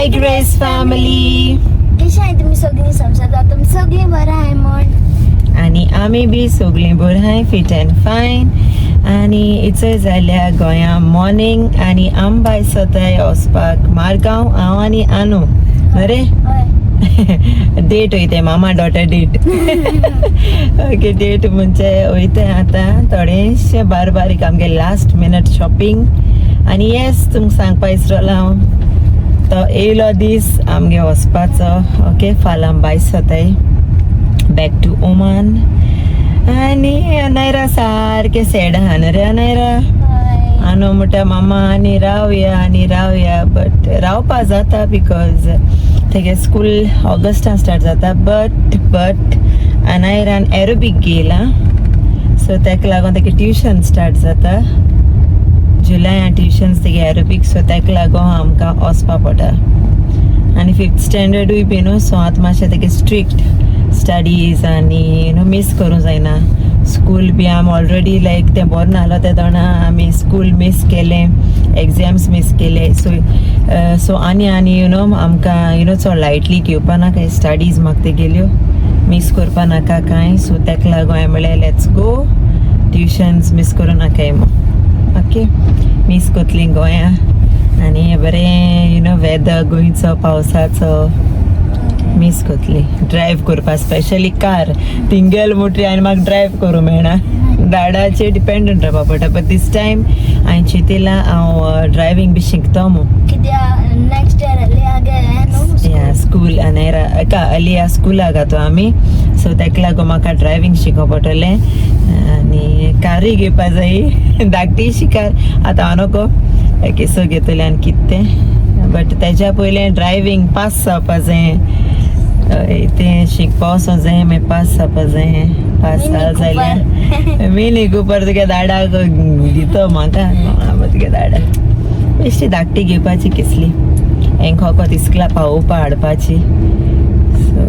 Hi Grace family. कशें आहाय तुमी सगळीं समजता तुमी सगळीं बरें आहाय म्हण. आनी आमी बी सगळीं बरीं आहाय, फिट अँड फायन. आनी इचय जाल्या गोंया मॉर्निंग आनी आम भायर सोताय वचपाक मारगांव, हांव आनी आनू बरें. हय. डेट वयताय, मामा डॉटर डेट. ओके, डेट म्हणजे वयताय आतां थोडेशें बार बारीक आमगे लास्ट मिनट शॉपिंग. आनी येस, तुमकां सांगपा विसरलो हांव, तो येयलो दीस आमगे वचपाचो. ओके, फाल्यां भायर सोताय बॅक टू ओमान. आनी अनायरा सारकें सॅड आहा न्हू रे अनायरा? हय. आनो म्हणटा मामा आनी रावया आनी रावया, बट रावपा जाता because तेगे स्कूल ऑगस्टान स्टार्ट जाता. बट अनायरान एरोबीक घेयला, सो ताका लागून तेगे ट्युशन स्टार्ट जाता जुलयान ट्युशन्स तेगे एरोबीक. सो ताका लागून आमकां वचपा पडटा. आनी फिफ्थ स्टँडर्डूय बी न्हू, सो आतां मातशें तेगे स्ट्रिक्ट स्टडीज आनी न्हू मीस करूंक जायना स्कूल बी. आमी ऑलरेडी लायक तें बरें नासलो ते दोणा आमी स्कूल मीस केलें, एग्जाम्स मीस केले. सो सो आनी आनी you know आमकां you know चड लायटली घेवपा नाका स्टडीज, म्हाका तेगेल्यो मीस करपा नाका कांय. सो ताका लागून हांवें म्हणलें let's go, tuitions मीस करूं नाकाय म्हूण. ओके, मीस कोतली गोंया आनी बरें you know weather गोंयचो पावसाचो मीस कोतली. ड्रायव करपा, स्पेशली कार थिंगेल मोटरी आनी म्हाका ड्रायव करूं मेळना, डाडाचेर डिपेंडंट रावपा पडटा. बट these time हांवें चिंतिलां हांव ड्रायवींग बी शिकतो म्हूण. कित्याक नेक्स्ट इयर अलिया गे न्हू. या, स्कूल अनायरा एका अलिया स्कुलाक तो आमी, सो ताका लागून म्हाका ड्रायवींग शिकोवंक पडटलें आनी कारूय घेवपा जाय. धाकटीशी कार आतां हांव नको केसो घेतलें आनी कितें तें, बट तेज्या पयलें ड्रायवींग पास जावपा जाय. हय, तें शिकपा वचों जाय, मागीर पास जावपा जाय. पास मिनी जाल्यार मिनी कुपर तुगे दाडाक दितो म्हाका तुगे दाडा. बेश्टी धाकटी घेवपाची केसली, हेंक होकोत इस्कला पावोवपा हाडपाची. सो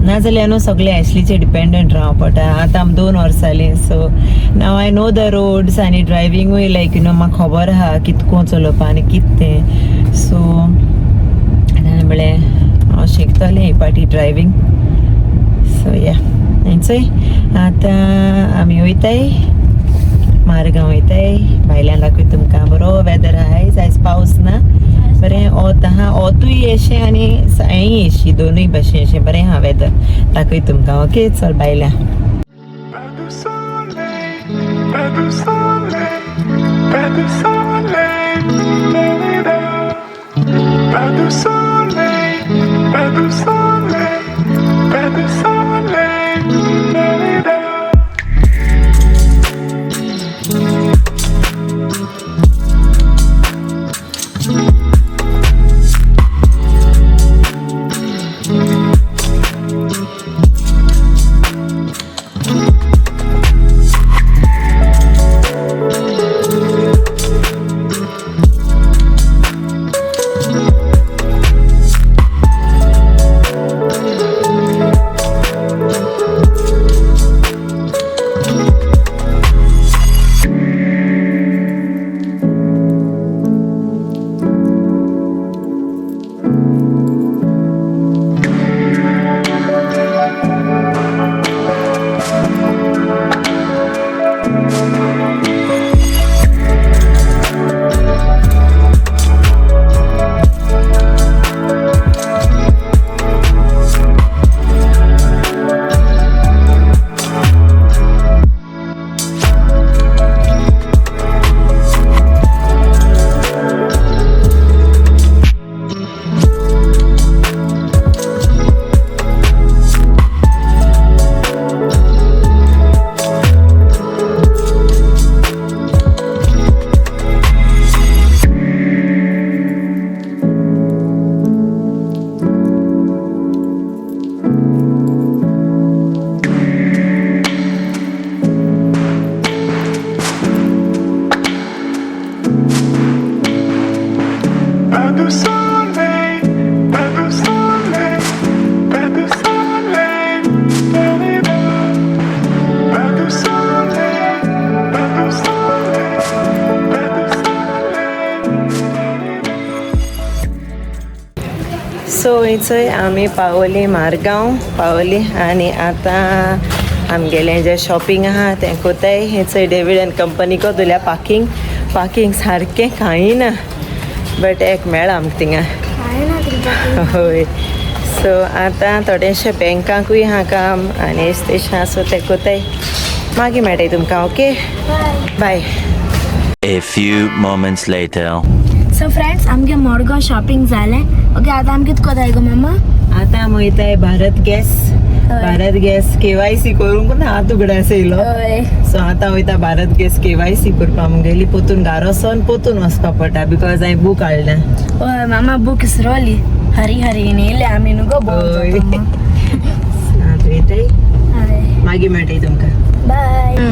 नाजाल्यार न्हू सगळें एशलीचेर डिपेंडंट रावं पडटा. आतां आमी 2 वर्सां जालीं, so now I know the roads आनी ड्रायविंगूय लायक you know म्हाका खबर आहा कितको चलोवपा आनी कित तें. सो हांवें म्हणलें हांव शिकतलें ही पाटी ड्रायवींग. सो या, चोय आतां आमी वयताय मारगांव वयताय. भायल्यान दाखयता तुमकां. बरो वेदर आहा आयज, आयज पावस ना, बरें वत आहा. वतूय येशें आनी हेंय येशी, दोनूय भाशेन अशें बरें आहा वेदर. दाखयता तुमकां. ओके, चल भायल्यान. Pas de soleil, pas de soleil, pas de soleil, da, da. Pas de soleil, pas de soleil, pas de soleil, da, da. So थंय आमी पावली, मारगांव पावली आनी आतां आमगेलें जें शॉपिंग आहा तें कोताय. थंय डेवीड एंड कंपनीको दिल्या पार्किंग. पार्किंग सारकें कांय ना, बट एक मेळ्ळा आमकां थिंगा. कांय ना तरी. हय, सो आतां थोडेशें बँकांकूय आहा काम आनी तेशें आहा, सो तें कोताय. मागीर मेळटाय तुमकां. Okay, bye. A few moments later. So friends, आमगे मडगांव शॉपिंग जालें. ओके, आतां आमी कितें कोताय गो मामा? आतां आमी वयताय Bharat gas. Bharat gas KYC करूंक ना, हात उगडास येयलो. सो आतां वयता भारत गॅस केवायसी करपा. मुगेली पोतून घार वचोन पोतून वचपा पडटा, because हांवें बूक हाडला. हय मामा, बूक इसरोली. हरी हरी येयले आमी न्हू गो. हय. आतां वयताय, मागीर मेळटाय तुमकां. बाय.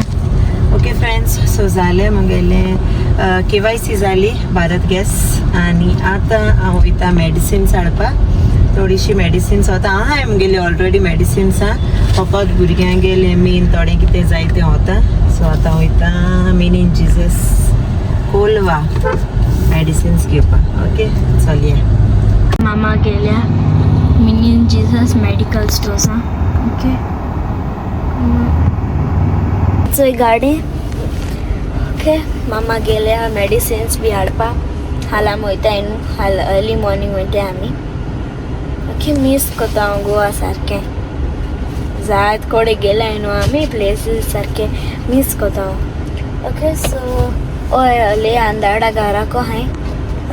ओके फ्रेंड्स, सो जालें मुगेलें, केवायसी जाली भारत गॅस आनी आतां हांव वयता मेडिसिन्स हाडपाक. थोडीशी मेडिसिन्स वता आहाय मुगेली ऑलरेडी मेडिसिन्स आहा, फकत भुरग्यांक गेले मेन थोडें कितें जाय तें वता. सो आतां वयता मिनीन जिजस कोलवा मेडिसिन्स घेवपाक. ओके, चलया. मामा गेल्या मिनियन जीसस मेडिकल स्टोर्सा. ओके, चोय गाडी. ओके, मामा गेल्या मेडिसिन्स बी हाडपाक. हाल आमी वयताय न्हू, हाल अर्ली मॉर्निंग वयताय आमी. ओके, मीस कोता हांव गोवा सारकें. जायत कडेन गेल्या न्हू आमी प्लेसीस, सारकें मीस कोता हांव. ओके, सो हय, ले अंदाडा घराको हांय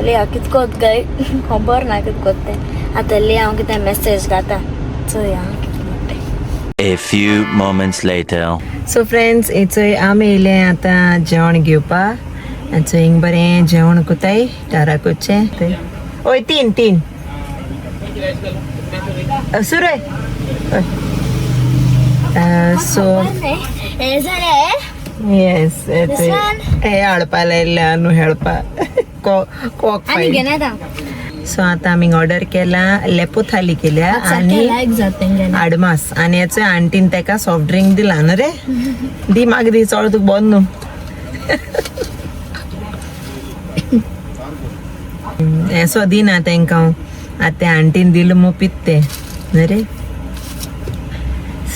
ले. हांव कित कोत गाय खबर ना कित कोत तें. आतां ले हांव कितें मेसेज घाता, चोय हांव कितें म्हणटा. A few moments later. So friends, हेचोय आमी येयले आतां जेवण घेवपाक. आनी हिंग बरें जेवण कोताय घराकोचें. हय, तीन तीन सुरय. सो हे जालें. येस. This one? हे हाडपा लायल्लें न्हू, हेळपा कॉक. आनी घेनात हांव. सो आतां आमी ऑर्डर केला, लेपो थाली केल्या आनी लायक जाता तेंगेलें. आडमास. आनी हेचो आंटीन तेका सॉफ्ट ड्रिंक दिला न्हू रे. दी म्हाका, दी चड तुका बंद न्हू येसो दिना तेंकां हांव. आतां ते आंटीन दिलो मग पित ते न्हू रे.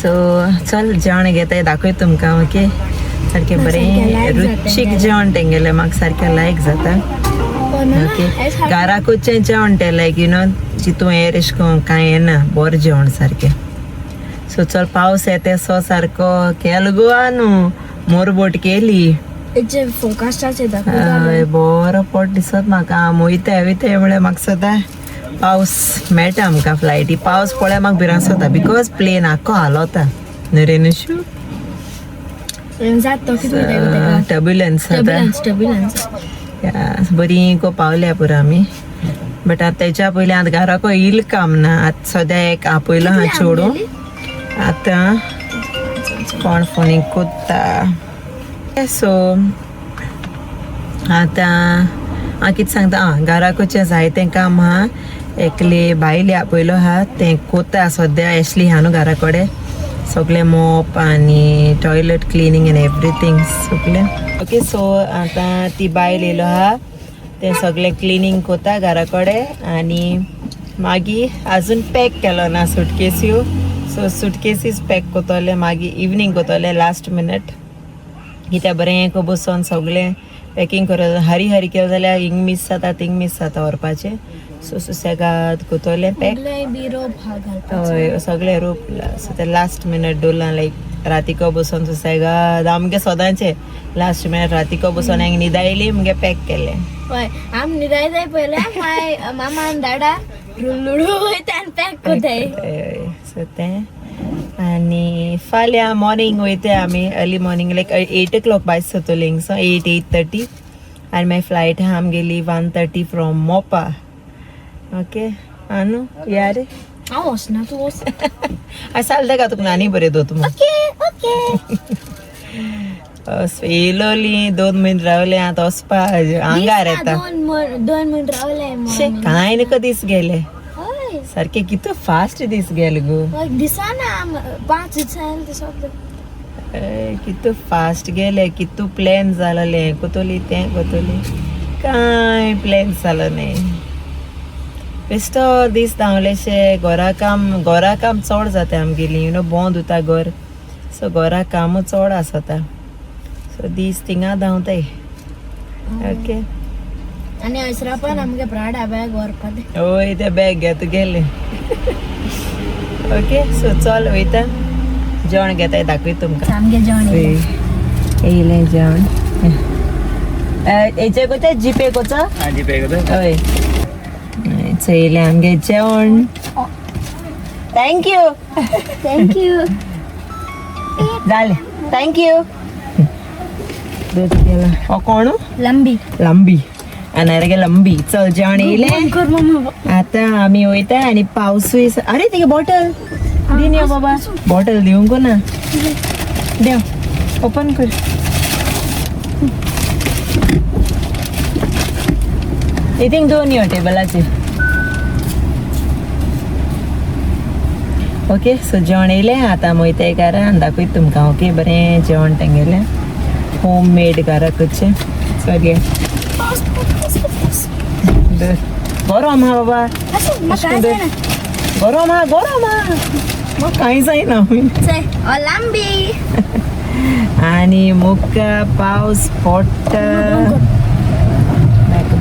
सो चल, जेवण घेताय, दाखय तुमकां. ओके, सारकें सारकें बरें लायक जाता रुचीक तेंगेलें. जेवण तेंगेलें म्हाका सारकें लायक जाता. ओके, घराकूचें जेवण तें, लायक you know चितूं येर एशें कोन्न कांय येना, बरें जेवण सारकें. सो चल, पावस येता सो सारको केलो गोवा न्हू, मोरबोट केली. हेचे फोकास्टाचे. हय, बरो पोट दिसत म्हाका. आम वयताय वयताय म्हळ्यार म्हाका सदां पावस मेळटा आमकां फ्लायटी. पावस पळय म्हाका भिरांत जाता, because plane आख्खो हालोता न्हू रे नुशू? जात तो कितें? टर्ब्युलन्स जाता. Turbulence, turbulence. बरी को पावल्या पुरो आमी. बट आतां तेच्या पयलीं आतां घराको येयल काम ना. आतां सद्या एक आपयलो आहा चेडूं. आतां कोण फोनीक कोत्ता. सो आतां हांव कितें सांगता, आं, घराकोचें जायतें काम आहा. एकले बायले आपयलो आहा, तें कोत्ता सद्या. एशली आहा न्हू घरा कडेन, सगळें मोप आनी टॉयलेट क्लिनींग एन्ड एवरीथींग सगळें. ओके, सो आतां ती बायल येयलो आहा, तें सगळें क्लिनींग कोता घरा कडेन. आनी मागीर अजून पॅक केलो ना सुटकेस्यो, सो सुटकेसीस पॅक कोतोले मागीर इवनींग कोतोले लास्ट मिनट. कित्याक बरें को बसोन सगळें पॅकींग करत हरी हरी केलें जाल्यार हिंग मीस जाता, थिंग मीस जाता व्हरपाचें. So सुसेगाद कोतोलें pack. बी रोप हा घालपाचो. हय, सगळें रोप. सो ते लास्ट मिनट दवरलां, लायक रातीको बसोन सुसेगाद. आमगे सदांचें लास्ट मिनट रातीको बसोन हांगा न्हिदायली, मुगे पॅक केलें. हय, आम न्हिदायताय पयलें, मागीर मामा आनी दाडा लुडू वयता आनी पॅक कोताय. सो तें. आनी फाल्यां मॉर्निंग वयता आमी, early morning, like 8 o'clock भायर सरतली हिंगसो, 8, 8:30. आनी मागीर फ्लायट आहा आमगेली 1:30 फ्रॉम मोपा. ओके, आनु या रे. हांव वचना, तूं वच. आ, चलता का तुका? आनी बरें दवर तूं. Okay okay. येयलोली 2 म्हयने रावले, आतां वचपा आंगार येता. 2 म्हयने रावले. शे, कांय न्हय दीस गेले. हय. सारके कितू फास्ट दीस गेले गो. हय, दिसना 5 दिसान ते सगळे. कितू फास्ट गेले. कितू प्लॅन जालेले, हें कोतोली तें कोतोली, कांय प्लॅन जालो न्ही. बेश्टो दीस धांवलेशे. घरा काम, घरा काम चड जाता आमगेली, you know, बंद उरता घर, सो घरा कामूच चड आसता, सो दीस थिंगा धांवताय. ओके. आनी हयसरा पण आमगे प्राडा बॅग व्हरपा. वय, ते बॅग घे तुगेलें. ओके, सो चल वयता, जेवण घेताय, दाखयता तुमकां. आमगे जेवण. येयलें जेवण. हेचे कोता, जीपे कोचा. जीपे. हय, चोयलें आमगे जेवण. Thank you. Thank you. जालें, thank you. हो कोण? लंबी. लांबी आनी गे लंबी. चल, जेवण येयलें. कर मम्मा. आता आमी वयता आनी पावसूय. अरे, तिगे बॉटल दी न्ही बाबा, बॉटल दिवंक ना. देव, ओपन कर. इथिंग दोन यो टेबलाचेर. ओके, सो जेवण येयलें, आतां आमी वयताय घरा आनी दाखयता तुमकां. ओके, बरें जेवण तेंगेलें, होम मेड घरा करचें. चल. गरम आहा बाबा. म्हाका दे. गरम आहा, गरम आहा, म्हाका कांय जायना. लांबी. आनी मुक्का पावस पडटा,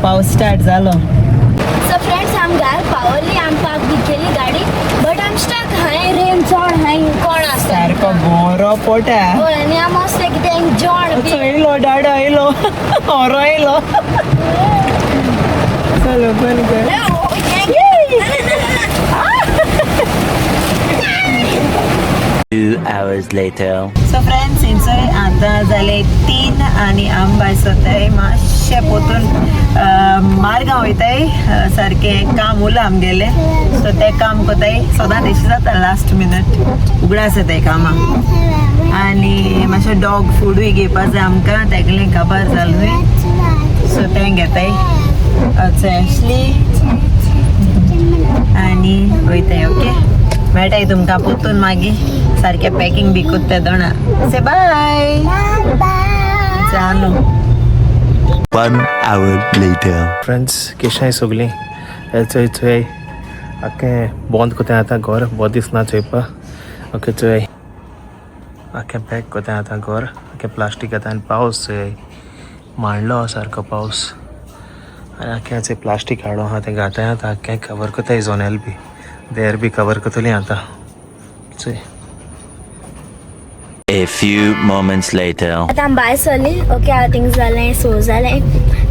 पावस स्टार्ट जालो. सो फ्रेंड्स, आम घर पावली, आम पार्क बी केली गाडी, बट आम स्टक हांय. रेन चड हांय, कोण आसा. सारको बरो पोटा. हय, आनी आम मस्त कितें जेवण बी. येयलो डाडो, येयलो, होरो येयलो. चल, ओपन कर. 2 hours later. So friends, इंचोय आतां जाले 3 आनी आम भायर सरताय मातशें पोतून मारगांव वयताय. सारकें काम उरलां आमगेलें, सो तें काम कोताय. सदांच अशें जाता, लास्ट मिनट उगडास येताय कामां. आनी मातशें डॉग फुडूय घेवपा जाय आमकां, तेगलें काबार जालें, सो तें घेताय. एशली आनी वयताय. ओके, मेळटाय तुमकां पोतून मागीर. सारकें पॅकिंग बी कोत्ता दोणा. से बाय चालू. 1 hour later. Friends, केशाय सगळीं? चोय चोय, आख्खें बंद कोताय आतां घर, बरें दिसना चोयपा. ओके, चोय, आख्खें पॅक कोताय आतां घर, आख्खें प्लास्टीक आतां. आनी पावस चोय, मांडलो सारको पावस. आनी आख्खें चोय, प्लास्टीक हाडो आहा तें घाताय आतां. आख्खें कवर कोताय, जोनेल बी, देर बी कवर कोतली आतां, चोय. A few moments later. आतां आमी भायर सरली. ओके, आतां थिंग जालें, 6 जालें,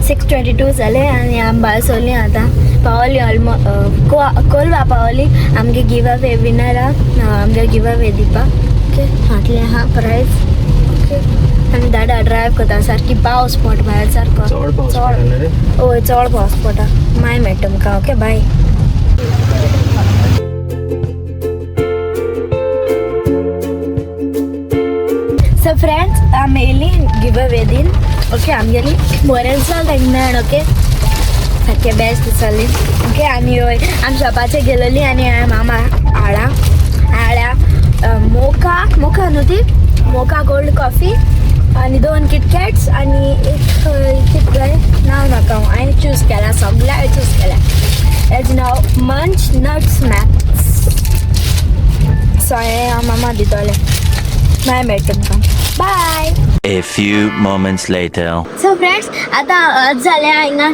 6:22 जालें आनी आमी भायर सरली. आतां पावली, ऑलमो कोलवा पावली. आमगे गिव अवे विनर आहा, आमगे गिव अवे दिवपा. ओके, हातलें आहा प्रायज. ओके, आनी दादा ड्रायव करता. सारकी पावस पडटा भायर सारको. चड पावस चड. पडटा रे. हय, चड पावस पडटा. मागीर मेळटा तुमकां. Okay, bye. So friends, आमी येयली गिव अवे दीन. ओके, आमगेली बरें जालें तांकां मेळण. ओके, सारकें बेस्ट दिसली. ओके, आनी हय, आमी शॉपाचेर गेलेली आनी हांवें मामा हाडा हाड्या मोका, मोका न्हू ती, मोका गोल्ड कॉफी आनी दोन किटकॅट्स आनी एक कितें नांव नाका. हांवें चूज केला, सगळें हांवें चूज केल्या. हेजें नांव मंच नट स्मॅक्स. सो हें हांव मामा दितोलें. मागीर मेळटा तुमकां. बाय. A few moments later. So friends, आतां आज जालें हिंगा,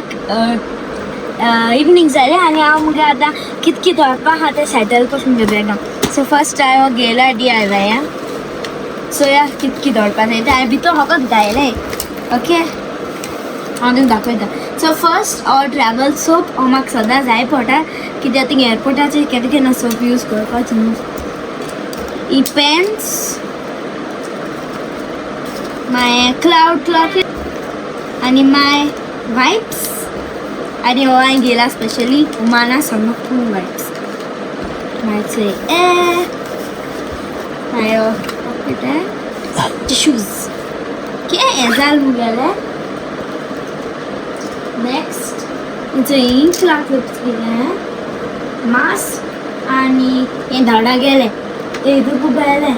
इवनींग जालें आनी हांव मुगे आतां कित कित व्हरपा आहा तें सेटल करून मुगे बॅगां. सो फर्स्ट हांव गेला डी I वाया. सो या, कित कित व्हरपा जाय तें हांवें भितर फकत घायलें. ओके, हांव तुमकां दाखयता. सो फर्स्ट हो ट्रॅवल सोप, हो म्हाका सदां जाय पडटा, कित्याक थिंग एअरपोर्टाचेर केन्ना केन्ना सोप यूज करपाचें न्हू. ही पेन्स, मागीर क्लाउड क्लॉक आनी माय वायप्स. आनी हो हांवें घेयला स्पेशली हुमाना समक कूल वायप्स. मागीर ए मागीर कितें, टिश्यूज, कितें हें जालें मुगेलें. नेक्स्ट इंक क्लाउड कितें, मास्क आनी हें धाडा गेलें, ते हितून गेलें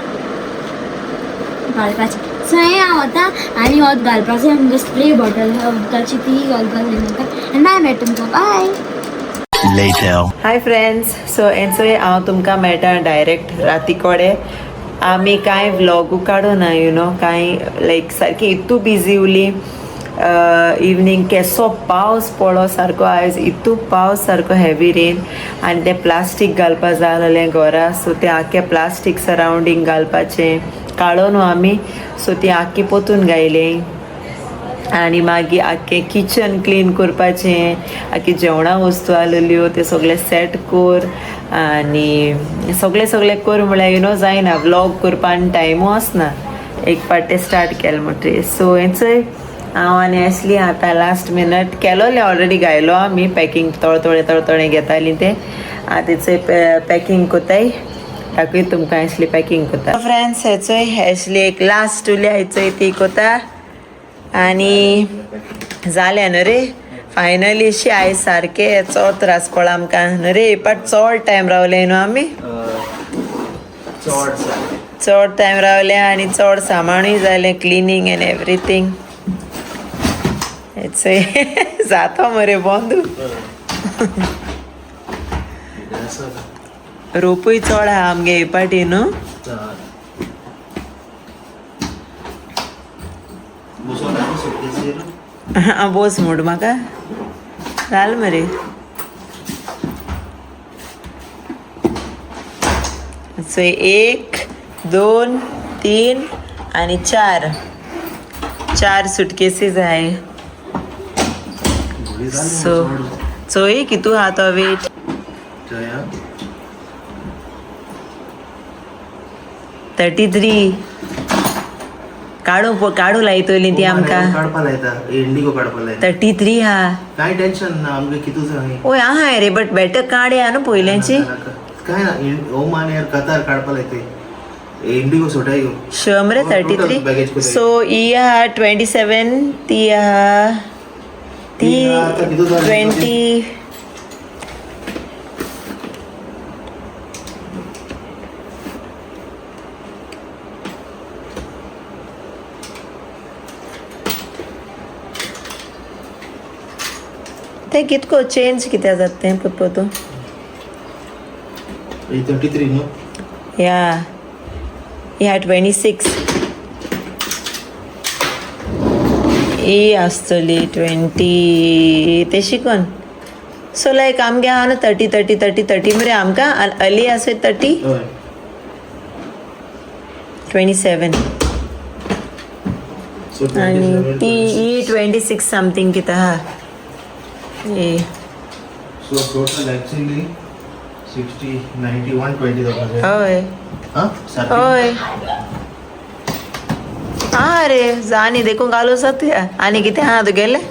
घालपाचें. सो हें हांव वता आनी वत घालपाचें आमगे स्प्रे बॉटल आहा उदकाची, ती घालपाक जाय म्हाका. आनी मागीर मेळटा तुमकां. बाय. Later. Hi friends, so एन्सोय हांव तुमकां मेळटा डायरेक्ट राती कोडे. आमी कांय व्लॉगू काडूना you know, कांय लायक सारकी इतू बिजी उरली. इवनींग केसो पावस पडलो सारको आयज, इतू पावस सारको हेवी रेन आनी तें प्लास्टीक घालपा जाय आसलें घरा. सो तें आख्खें प्लास्टीक सरावंडींग घालपाचें काडो न्हू आमी, सो ती आख्खी पोतून घायली. आनी मागीर आख्खें किचन क्लीन करपाचें, आख्खी जेवणा वस्तू आसलेल्यो त्यो सगळें सेट कर आनी सगळें सगळें कर म्हळ्यार you know जायना, व्लॉग करपाक टायमू आसना. एक फावट तें स्टार्ट केलें म्हणटकीर. सो हेंचय हांव आनी एशली आतां लास्ट मिनट केलोलें ऑलरेडी घायलो आमी पॅकींग, थोडे थोडे थोडे थोडे घेतालीं तें. आतां तेचोय पॅकींग कोताय, दाखय तुमकां एशली पॅकींग कोता. फ्रेंड्स हेचोय एशली एक लास्ट उरल्या, हेचोय ती कोता आनी जालें न्हू रे फायनली. शी आयज सारकें चड त्रास पडला आमकां न्हू रे, बट चड टायम रावले न्हू आमी, चड टायम रावले आनी चड सामानूय जालें, क्लिनींग एन्ड एवरीथींग. जाता मरे बंदू, रोपूय चड आहा आमगे हे पाटी न्हू. बोस म्हूण म्हाका घाल मरे. सो 1 2 3 आनी 4, 4 सुटकेसीस आहाय. सो चोय कितू आहा तो वेट 33. काडू काडू लायतली ती आमकां. काडपा लायता, इंडिगो काडपा लायता. 33 हा. कांय टेन्शन ना आमकां, कितू जाय. ओय आहाय रे, बट बेटर काडया न्हू पयल्यांची. काय ना, ओमान एअर कतार काडपा लायता, इंडिगो सोडाय गो. शुअर मरे? 33. सो ही आहा 27, ती आहा ती 20. तें कितको चेंज कित्याक जाता तें पोत. 33 न्हू. या या 26 ही आसतली 20 ते शिकोन. सो लायक आमगे आहा न्हू 30 30 30 30 मरे आमकां. अली आसा 30 27 आनी ती ही 26 समथींग कितें आहा. So total actually 60 90 120 जावपा. हय हय आहा रे, जा न्ही देखून घालूं जाता. आनी कितें आहा तुगेलें?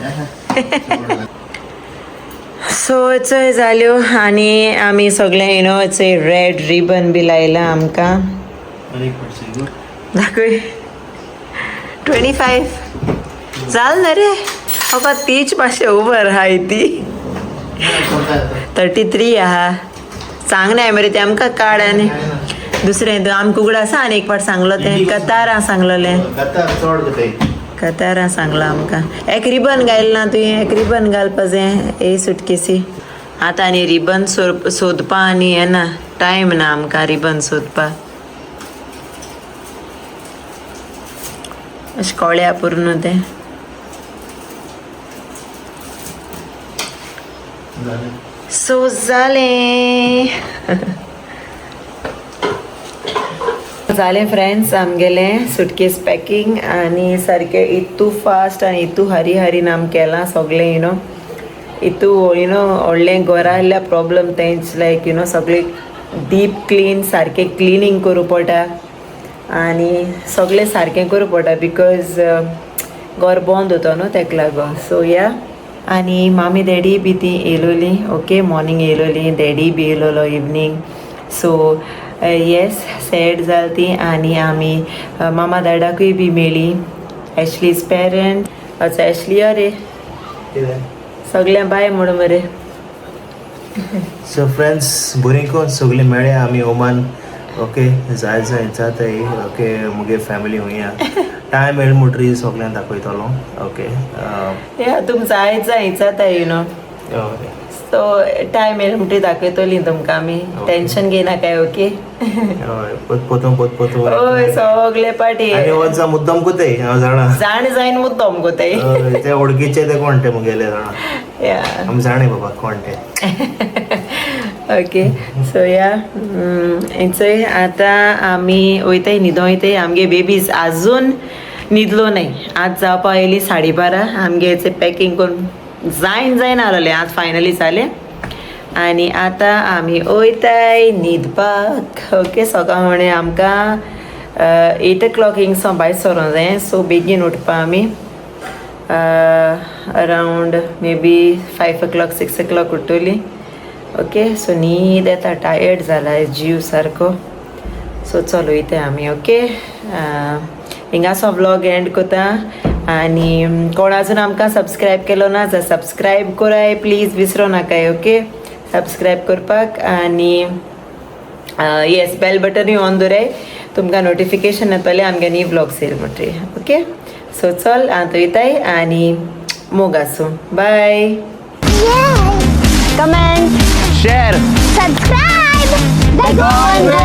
सो चोय जाल्यो आनी आमी सगळें you know चोय रेड रिबन बी लायलां आमकां. दाखय 25 जाल ना रे म्हाका, तीच मातशें उबर आहाय ती. 33 आहा, सांगनाय मरे तें आमकां काड. आनी दुसरें आमकां उगड आसा आनी एक फावट सांगलो तें कतारां सांगलोलें, कतारां सांगलां आमकां. एक रिबन घायल ना तुवें, एक रिबन घालपा जाय ए सुटकेसी. आतां आनी रिबन सोदपा आनी येना, टायम ना आमकां रिबन सोदपा. अशें कळ्या पुरो तें. सो जालें जालें फ्रेंड्स आमगेलें सुटकेस पॅकिंग आनी सारकें इतू फास्ट आनी इतू हरी हरीन आम केलां सगळें you know. इतू you know व्हडलें घरा आहल्या प्रॉब्लम तेंच लायक you know सगळें डीप क्लीन सारकें क्लिनींग करूं पडटा आनी सगळें सारकें करूं पडटा because घर बंद उरता न्हू तेका लागून. सो या आनी मामी डॅडी बी ती येयलोली, ओके मॉर्निंग येयलोली, डॅडी बी येयलोलो इवनींग. सो येस सॅड जाल ती. आनी आमी मामा दादाकूय बी मेळ्ळी, एशलीज पेरंट. अच्छा एशली अरे सगळ्यां बाय म्हण मरे. सो फ्रेंड्स बरीं कोन सगळीं मेळ्या आमी ओमान. ओके जाय जाय जाताय. ओके मुगे फॅमिली हुंय टायम मेळ म्हणटरी सगळ्यांक दाखयतलो. ओके या तुम जाय जाय जाता you know. सो टायम येयलो म्हणटकीर दाखयतली तुमकां आमी. टेन्शन घेयनाकाय, ओके? हय, पोत पोतून पोत पोतून. हय, सगळे पाटी. आनी वच मुद्दम कोताय, हांव जाणा. जाण जायन मुद्दम कोताय. हय, ते ओळखीचे ते कोण ते मुगेले जाणा. या. आमी जाणे बाबा कोण ते. ओके, सो या, चोय, आतां आमी वयताय न्हिदों वयताय. आमगे बेबीज आजून न्हिदलो नाय. आज जावपा येयली 12:30. आमगे पॅकिंग करून जायन जायन आसलें, आज फायनली जालें आनी आतां आमी वयताय न्हिदपाक. ओके, सकाळ फुडें आमकां 8 o'clock हिंगसावन भायर सरोंक जाय. सो बेगीन उठपा आमी, around maybe 5 o'clock, 6 o'clock उठ्ठली. Okay, so न्हीद येता, टायर्ड जाला जीव सारको. सो चल, वयता आमी. ओके, हिंगासो व्लॉग एंड करता आनी कोण अजून आमकां सबस्क्रायब केलो ना जाल्यार सबस्क्रायब कराय प्लीज, विसरो नाकाय. ओके, सबस्क्रायब करपाक आनी येस, बेल बटनूय ऑन दवराय, तुमकां नोटिफिकेशन येतलें आमगे न्यू व्लॉग्स येयल म्हणटकीर. ओके, सो चल, आतां वयताय आनी मोग आसूं, बाय. Comment, share, subscribe. The Goan.